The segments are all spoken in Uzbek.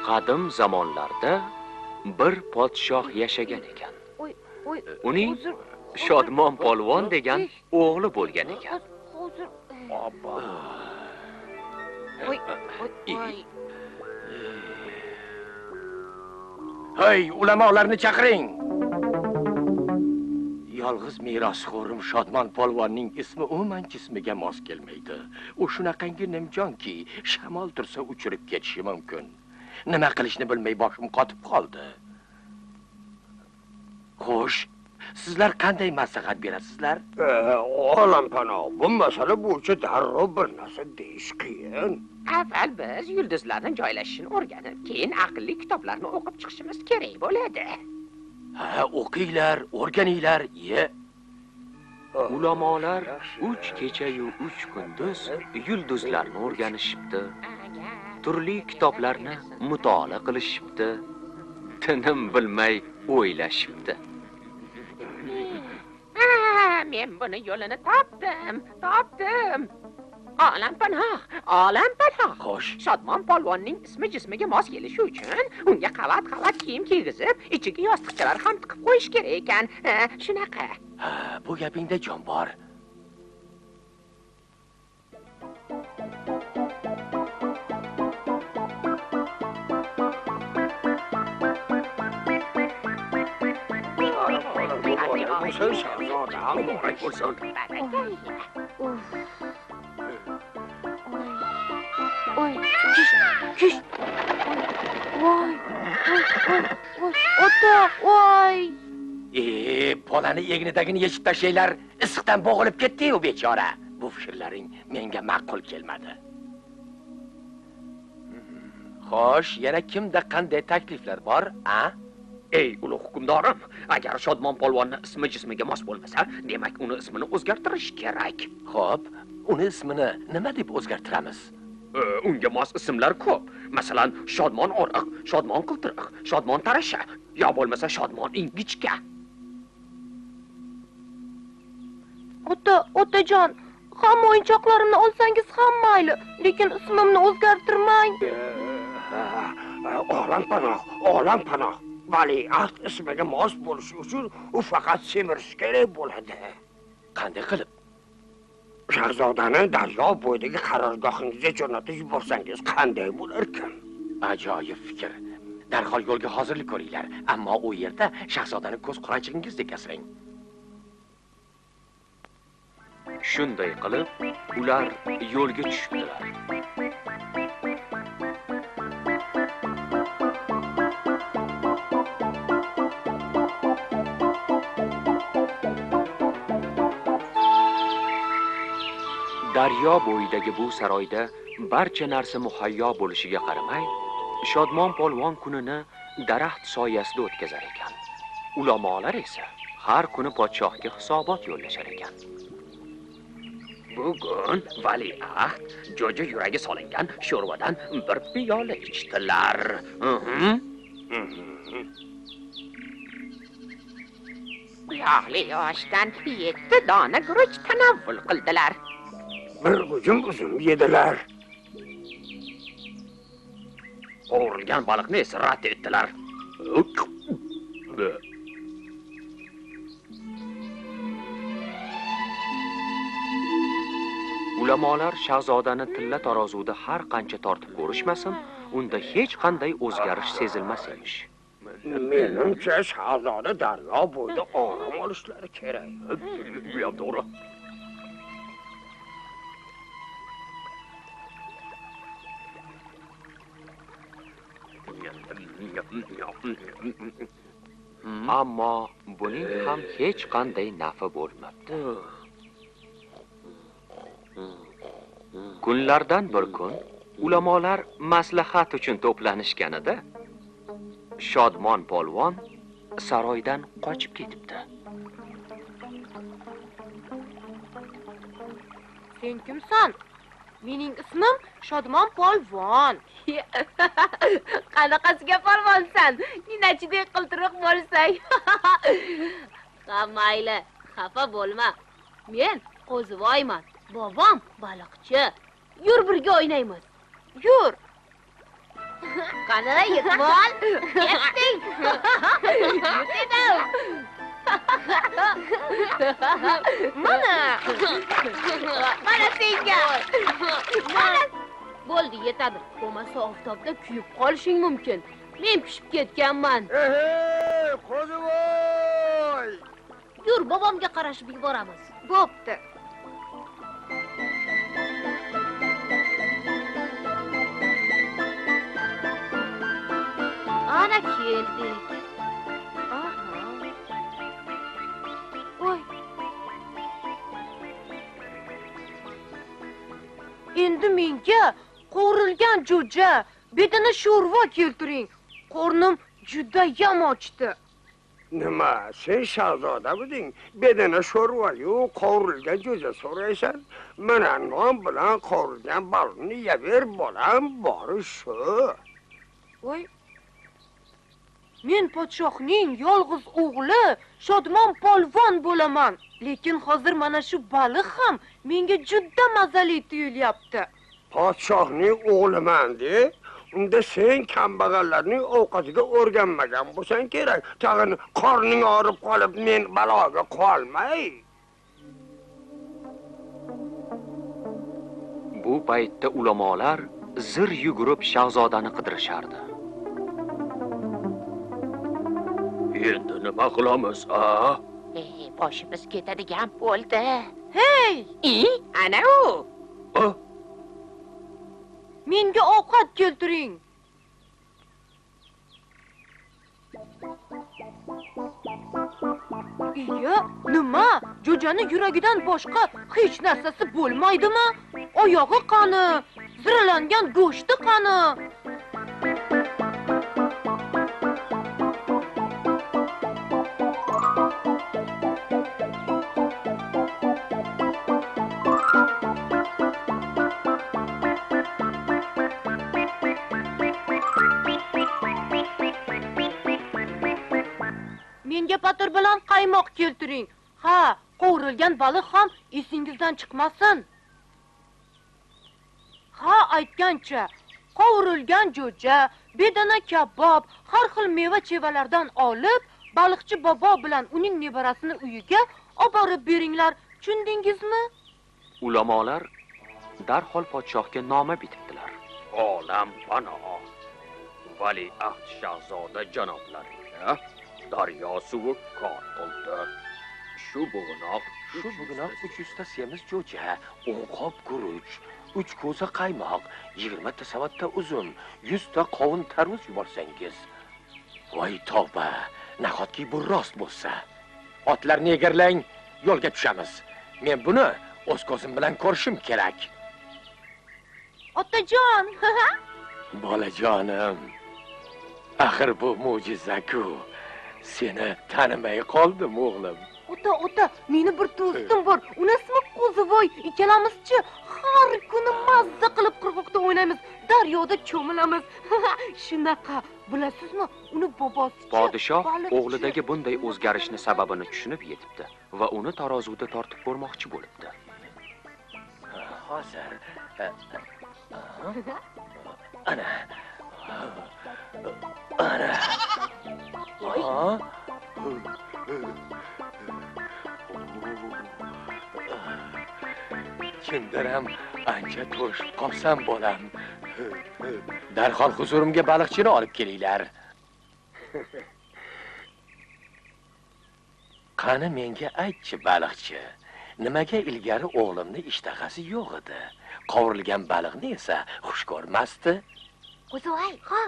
Qadim zamonlarda bir podshoh yashagan ekan. Uning Shodmon polvon degan o'g'li bo'lgan ekan. Hey, ulamolarni chaqiring. Yolg'iz merosxo'rim Shodmon polvonning ismi umuman jismiga mos kelmaydi. U shunaqangi nimjonki, shamol tursa uchirib ketishi mumkin. Nima qilishni bilmay boshim qotib qoldi. Xo'sh, sizlar qanday maslahat berasizlar? Olam panoh, bu masala bo'yicha darrov bir narsa deyish qiyin. Avval biz yulduzlarning joylashishini o'rganib, keyin aqlli kitoblarni o'qib chiqishimiz kerak bo'ladi. Ha, o'qinglar, o'rganinglar, ye. Ulamolar 3 kecha-yu 3 kunduz yulduzlarni o'rganishibdi. Turli kitoblarni mutolaa qilishibdi. Tinim bilmay o'ylashibdi. Men buni yo'lini topdim, topdim. Olam panoh, olam panoh. Xo'sh. Shodmon polvonning ismi jismiga mos kelishi uchun unga qavat-qavat kiyim kiygizib, ichiga yostiqchalar ham tiqib qo'yish kerak ekan. Shunaqa. Ha, bu gapingda jon bor. Shahzodam muborak bo'lsin. Oy, kish, kish. Voy, voy, voy, voy, ota, voy. Bolani egnidagini yechib tashlanglar, issiqdan bo'g'ilib ketdi-yu bechora. Bu fikrlaring menga ma'qul kelmadi. Xo'sh, yana kimda qanday takliflar bor, a? Ey ulug' hukmdorim, agar Shodmon polvonning ismi jismiga mos bo'lmasa, demak uni ismini o'zgartirish kerak. Xo'p, uni ismini nima deb o'zgartiramiz? Unga mos ismlar ko'p. Masalan, Shodmon Oriq, Shodmon Qiltiriq, Shodmon Tarasha, yo bo'lmasa Shodmon Ingichka. Ota, otajon, hamma o'yinchoqlarimni olsangiz ham mayli, lekin ismimni o'zgartirmang. Olam panoh, olam panoh. Valiahd ismiga mos bo'lishi uchun u faqat semirishi kerak bo'ladi. Qanday qilib? Shahzodani daryo bo'yidagi qarorgohingizga jo'natib yuborsangiz qanday bo'larkan? Ajoyib fikr. Darhol yo'lga hozirlik ko'ringlar, ammo u yerda shahzodani ko'z quranchig'ingizdek asrang. Shunday qilib, ular yo'lga tushibdilar. Daryo bo'yidagi bu saroyda barcha narsa muhayyo bo'lishiga qaramay, Shodmon polvon kunini daraxt soyasida o'tkazar ekan. Ulamolar esa har kuni podshohga hisobot yo'llashar ekan. Bugun valiahd jo'ja yuragi solingan sho'rvadan bir piyola ichdilar. Yog'li oshdan 7 dona guruch tanovvul qildilar. Bir g'ujum uzum yedilar. Qovurilgan baliqni esa rad etdilar. Ulamolar shahzodani tilla tarozuda har qancha tortib ko'rishmasin, unda hech qanday o'zgarish sezilmas emish. Menimcha shahzoda daryo bo'yida orom olishlari kerak. Bu ham to'g'ri. Ammo buning ham hech qanday nafi bo'lmabdi. Kunlardan bir kun ulamolar maslahat uchun to'planishganida Shodmon polvon saroydan qochib ketibdi. Sen kimsan? Mening ismim Shodmon polvon. Qanaqasiga polvonsan? Ninachidek qiltiriq bo'lsang. Ha, mayli, xafa bo'lma. Men Qo'zivoyman. Bobom baliqchi. Yur birga o'ynaymiz. Yur. Qani, yetib ol. Yetding. Yur dedim. Mana. Mana senga. Mana. Bo'ldi, yetadi. Bo'lmasa oftobda kuyib qolishing mumkin. Men pishib ketganman. Ey, Qo'zivoy! Yur, bobomga qarashib yuboramiz. Bo'pti. Ana keldik. Aha. Voy. Endi menga qovurilgan jo'ja, bedana sho'rva keltiring. Qornim judayam ochdi. Nima, sen shahzodamiding? Bedana sho'rva-yu qovurilgan jo'ja so'raysan? Mana non bilan qovurilgan baliqni yever bolam, bori shu. Voy. Men podshohning yolg'iz o'g'li Shodmon polvon bo'laman. Lekin hozir mana shu baliq ham menga juda mazali tuyulyapti. Podshohning o'g'liman de, unda sen kambag'allarning ovqatiga o'rganmagan bo'lsang kerak. Tag'in qorning og'rib qolib men baloga qolmay. Bu paytda ulamolar zir yugurib shahzodani qidirishardi. Endi nima qilamiz, a? Boshimiz ketadigan bo'ldi. Hey! Ana u. Menga ovqat keltiring. Iya, nima? Jo'jani yuragidan boshqa hech narsasi bo'lmaydimi? Oyog'i qani? Ziralangan go'shti qani? Menga patir bilan qaymoq keltiring. Ha, qovurilgan baliq ham esingizdan chiqmasin. Ha, aytgancha, qovurilgan jo'ja, bedana kabob, har xil meva-chevalardan olib, baliqchi bobo bilan uning nevarasini uyiga oborib beringlar. Tushundingizmi? Ulamolar darhol podshohga noma bitibdilar. Olam panoh. Valiahd shahzoda janoblariga daryo suvi kor qildi. Shu bugunoq 300 ta semiz jo'ja, 10 qop guruch, 3 ko'za qaymoq, 20 ta savatda uzum, 100 ta qovun tarvuz yuborsangiz. Voy tavba, nahotki bu rost bo'lsa. Otlarni egarlang, yo'lga tushamiz. Men buni o'z ko'zim bilan ko'rishim kerak. Otajon! Bolajonim, axir bu mo'jiza-ku. Seni tanimay qoldim, o'g'lim. Ota, ota, meni bir do'stim bor. Uni ismi Qo'zivoy. Ikkalamizchi har kuni mazza qilib qirg'oqda o'ynaymiz, daryoda cho'milamiz. Shunaqa, bilasizmi, uni bobosi podshoh o'g'lidagi bunday o'zgarishni sababini tushunib yetibdi va uni tarozuda tortib ko'rmoqchi bo'libdi. Hozir ana ana Chindan ham ancha to'shib qolsam bolam. Darhol huzurimga baliqchini olib kelinglar. Qani menga aytchi baliqchi, nimaga ilgari o'g'limni ishtahasi yo'q edi? Qovurilgan baliqni esa xush ko'rmasdi. Qo'zivoy, ha.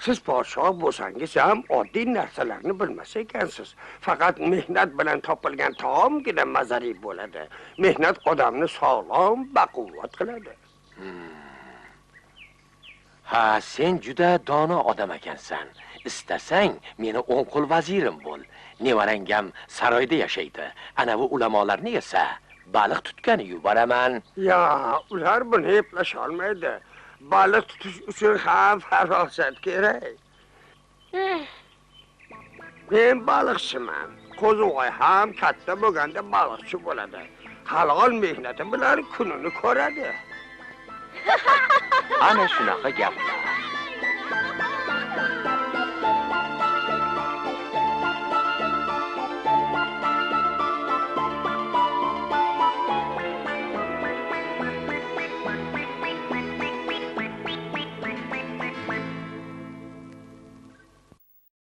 Siz podshoh bo'lsangiz ham oddiy narsalarni bilmas ekansiz. Faqat mehnat bilan topilgan taomgina mazali bo'ladi. Mehnat odamni sog'lom, baquvvat qiladi. Ha, sen juda dono odam ekansan. Istasang, meni o'ng qo'l vazirim bo'l. Nevarangam saroyda yashaydi. Ana bu ulamolarni esa baliq tutgani yuboraman. Ya, ular buni eplasha olmaydi. Baliq tutish uchun ham farosat kerak. Men baliqchiman. Qo'zivoy ham katta bo'lganda baliqchi bo'ladi. Halol mehnati bilan kunini ko'radi. Ana shunaqa gaplar.